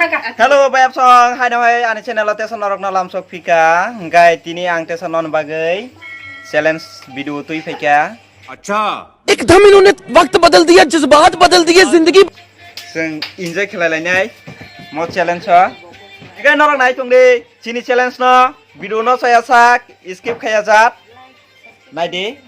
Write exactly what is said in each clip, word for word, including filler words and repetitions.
Hello, bayapsong, hai no hai, ani channel o teso norok no lamsok phika, hingkai tini ang teso non bagwi challenge video twi phaikha. Acha. एकदम इन्होंने वक्त बदल दिया, जज्बात बदल दिए, जिंदगी। Chwng enjoy khlai lainai mo challenge o. Hingkai norok nai tong di, chini challenge no, video no chaya sak, skip khaya jat. Nai di.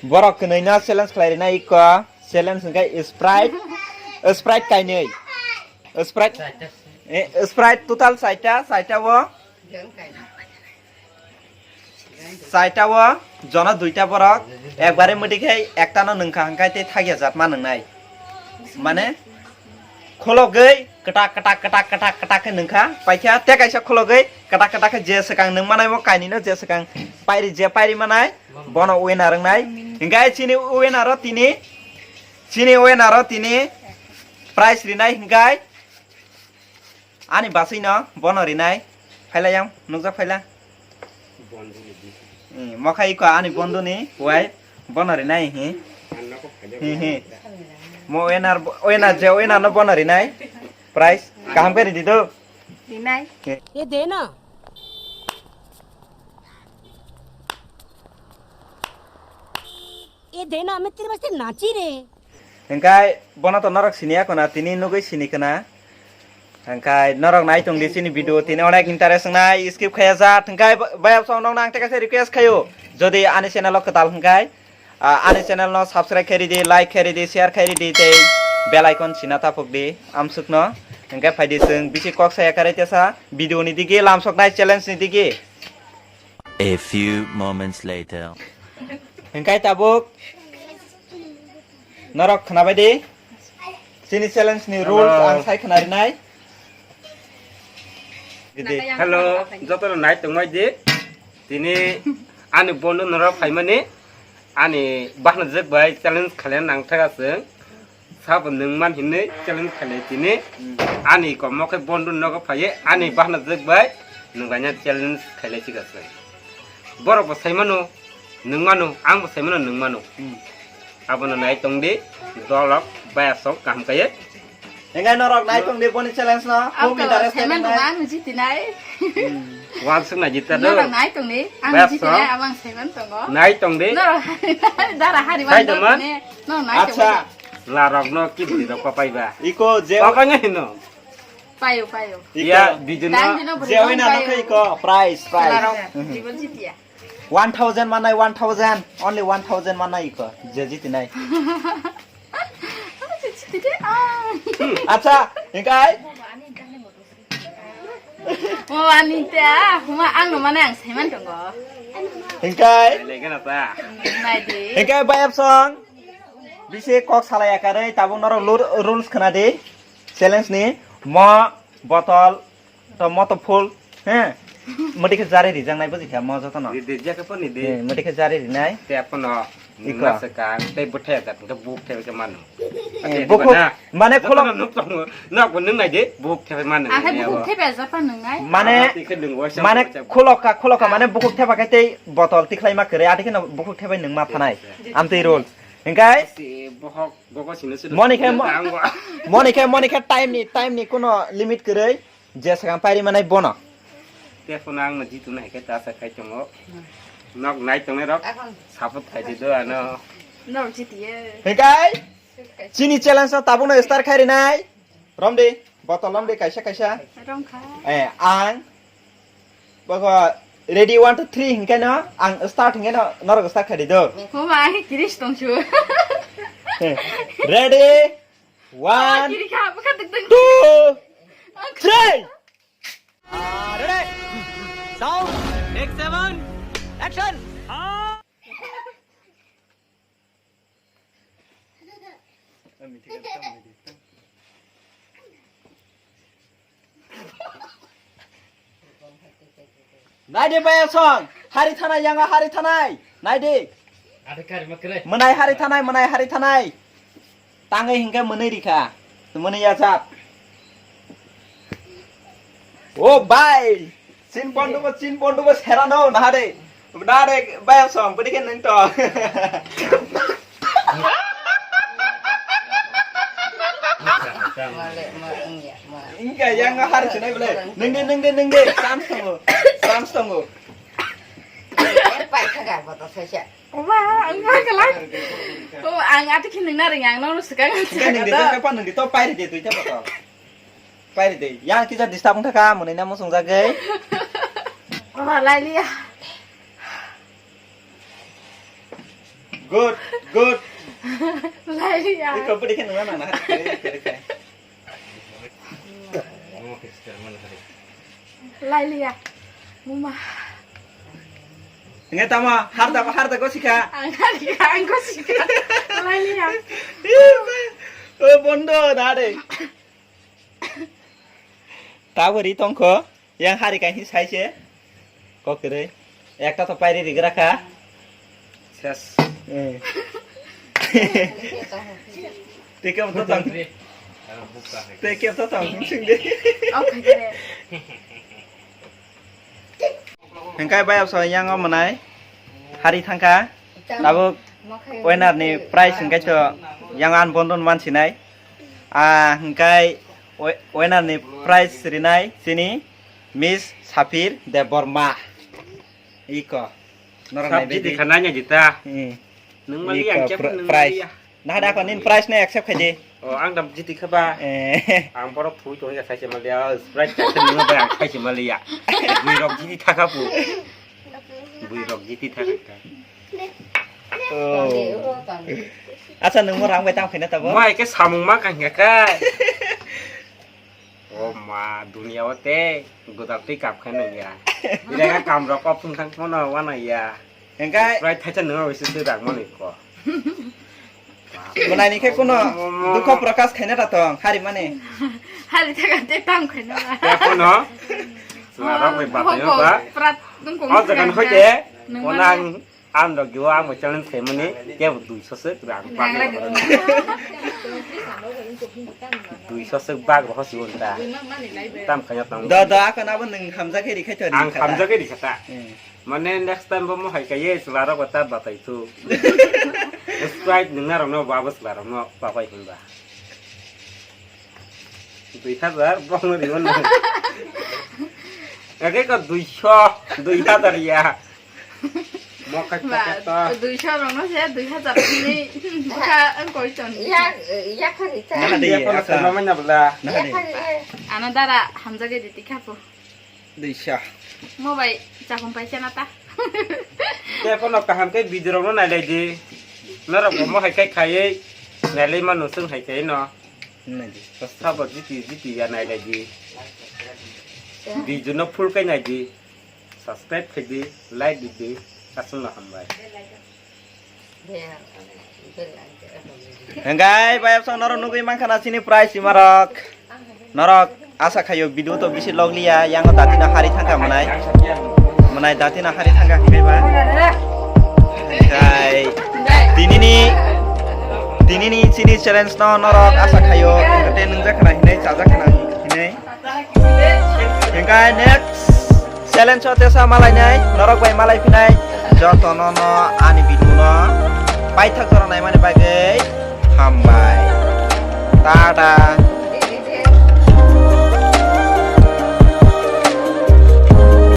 Borok kwnwi no challenge khlai rina iko. Challenge hingkai Sprite. Sprite kainwi. Sprite. Eh, Sprite total saita, saita o. Saita o jono duita borok ekbare mwdwi khe ekta no nwngkha hwnkhe tei thagya jat ma nwngnai. Mane khulogwi kwtak kwtak kwtak kwtak kwtak khe nwngkha paikha tei kaisa khulogwi kwtak kwtak khe je swkang nwng manai bo kainwi no je swkang pairi je pairi manai bono winner wngnai. Hwnkhe chini winner o tini chini winner o tini prize rinai hwnkhe ani bwswino bono rinai. Phaila yang nukjak phaila. Eh, mokha iko ani bondhuni wife bono rinai hi. Hi hi. Mo winner, winner je winner no bono rinai. Prize kaham khe ridi do. Rinai. Eh. ये दे ना। ये दे ना, मैं तेरे वास्ते नाची रे। Hingkai bono to norok sini ya khuna, tini nugwi sini khuna. Hingkai norok nai tong di chini video, tini onek interest wngnai, skip khaya jat. Hingkai ba-, bayapsong nokno ang tei kaisa request khayo. Jodi ani channel o kwtal hingkai, ah, ani channel no subscribe khairi di, like khairi di, share khairi di, tei bell icon sina tapuk di, amsuk no. Hingkai phai di chwng bisi kok saya kare tesa video ni digi, lamsok nai challenge ni digi. A few moments later. Hingkai tabuk norok khwnabai di. Chini challenge ni rules ang sai khwna rinai. Didi. Hello, jotono nai tongmai di. Tini ani bondhu norok phaimani ani bahna jwk bai challenge khaina nang thaka chwng. Sabo nwng man hinwi challenge khailai tini. Hmm. Ani komo khe bondhu nogo phaiwi ani bahna jwk bai nwng baina challenge khailai chika se. Borok bo sai mano, nwng mano, ang bo sai mano, nwng mano. Hmm. Abono nai tong di, dolok bayasok kaham kaiye. Engai norok nai tong di boni challenge no. Ang khub to interest saiman tongo, ang jitinai. Hmm. Wansuk na jita do. Norok nai tong di, ang jitinai, abang saiman tongo. Nai tong di. Norok dara hari wan do ne. Norok nai tong di. Acha. Larok no ki bwrwi rok papai ba? Iko je papai ngai no. Payo, payo. Iya, bijuna. Je wina no khe iko prize, prize. Larok, jibon jitia. One thousand manai, one thousand. Only one thousand manai iko. Je jitinai. Acha, hingkai? O ani te, ah, huma ang no mane ang saiman tongo. Hingkai? Nai di. Hingkai bayapsong. Bisi kok salai akarei tabuk norok lu-, rules khwna di. Challenge ni mo botol to moto full he. Mudi khe jari rijak nai buji kha mo joto no. Di, di, jaka pani di. He, mudi khe jari rinai. Te apono iko. Nungma se ka, te buthe da, te buk the ke manu. Eh, buk mane khulok. Nuk tong, nok bo nung nai di, buk the manu. Akhai buk the be japa nung nai. Mane, mane khulok ka, khulok ka, mane buk the ba khe tei botol tikhlai ma kere, ati khe no buk the bai nung ma thanai. Amtwi rule. Hingkai? Bohok, bohok sini sudah. Moni khe mo-, moni khe, moni khe time ni, time ni kuno limit kwrwi. Je swkang pairi manai bono. Te phone ang no jitu nai khe ta sa khai tongo. Nok nai tongnai rok. Support khai di do ano. Nok jiti ye. Hingkai? Chini challenge no tabuk no start khai rinai. Romdi, botol romdi kaisa kaisa. Romkha. Eh, ang Bago, ready, one, two, three hinkhe no ang start hinkhe no norok start khai di do. Mama, ang kiris tong chu. Ready, one, two, three. Ah, ready, sound, take seven, action. Nai di bayasong, hari thanai, yanga hari thanai. Nai di. Mwnai hari thanai, mwnai hari thanai. Tangwi hinkhe mwnwi rikha. Mwnwi yajak. O bai. Chin pondu bo, chin pondu bo serano nahare. Nahare bayasong, budi khe nung to. Male, ma, wngya, ma. Wngkha, yang hari sinai bole. Nengde, nengde, nengde. Chance tongo. Chance tongo. Pai khaga boto saisa. Wah, ang wah kelak. Oh, ang ati kini nari yang nono sekarang. Nengde, nengde, to, to, nengde, to, pai de, to, to, to. Pai de. Yang kita disturb thaka, muni namo song jagai. Wah, lai liya. Good, good. Lai ya. Iko pudi kan nana na. Lai liya. Muma. Nge tama harda harda ko sikha. Ang harda ang ko sikha. Lai liya. Oh bondo dade. Tabori tongkho, yang hari kahi saise. Kok kere. Ekta to pairi rigra kha. Ses. Eh. Teke to tong. Teke to tong. Singde. Hengkai bayap so yang o manai. Hari thangkha. Tabuk winner ni prize hingkai to yang an bondon man sinai. Ah, hingkai wi-, winner ni prize rinai sini Miss Sapir Debbarma. Iko. Norok nai bedi. Sab jiti khananya jita. Hmm. Nung mali yang cep nung prize. Nah, da ko nin prize na accept khaidi. Oh, ang dam jiti khaba. Eh. Ang borok phui tong ya khaise mali ya. Prize khaise nung ba ang khaise mali ya. Bui rok jiti thaka pu. Bui rok jiti thaka. Oh. Acha nung mo rang bai tam khaina tabo. Mai ke samung ma kang ya ka. O ma, dunia o te godal twi kap khai nang ya. Ila kam rok kop thung thang phano wana ya. Engkai prai thaisa nang wi se rang mani ko. Bunai ni khe kuno dukho prakash khaina ta tong hari mani. Hari thaga te tam khaina ba. Ya kuno. Suma rok bai ba yo ba. Prat tung kong. O jagan hoite. Onang Ang rok yo ang bo challenge khaimani kebo duiso se rang bag rok. Duiso se bag rok hosi unta. Tam khaya tam. Do do akon abo nwng hamjak khe rikha thori. Ang hamjak khe rikha ta. Hmm. Mane next time bo mo hai kaiye chwla rok ta batai thu. Sprite nwng narok no babo chwla rok no papai hinba. Dui hajar bongno ribo nang. Eke ko duiso, dui hajar ya. Mo kha ba, kha to. Duiso rongno se dui hajar ni bukha ang koi ton. Ya, ya kha rita. Naha de, ya kha aka. Mama na bla. Naha de. Ana dara hamjage diti khapo. Duisa. Mo bai chakon paisa na ta. Te kono kaham khe video rok no nailai di. Norok bo mo hai khai khaiwi nailai mano chwng hai khai no. Naidi. Sabo jiti jiti ya nailai di. Video no full khai nai di. Subscribe khai di, like di di. Aswk no hambai. Hengkai, bayap song norok nugui mankha na chini prize imarok. Norok asa khayo video to bisi log liya, yang dati na hari thangkha manai. Manai dati na hari thangkha hengkai ba. Hengkai. Tinini, tinini chini challenge no norok asa khayo, entertain nungjak khana hinai, chajak khana hinai. Hengkai next challenge o tesa malai nai, norok bai malai phinai, joto no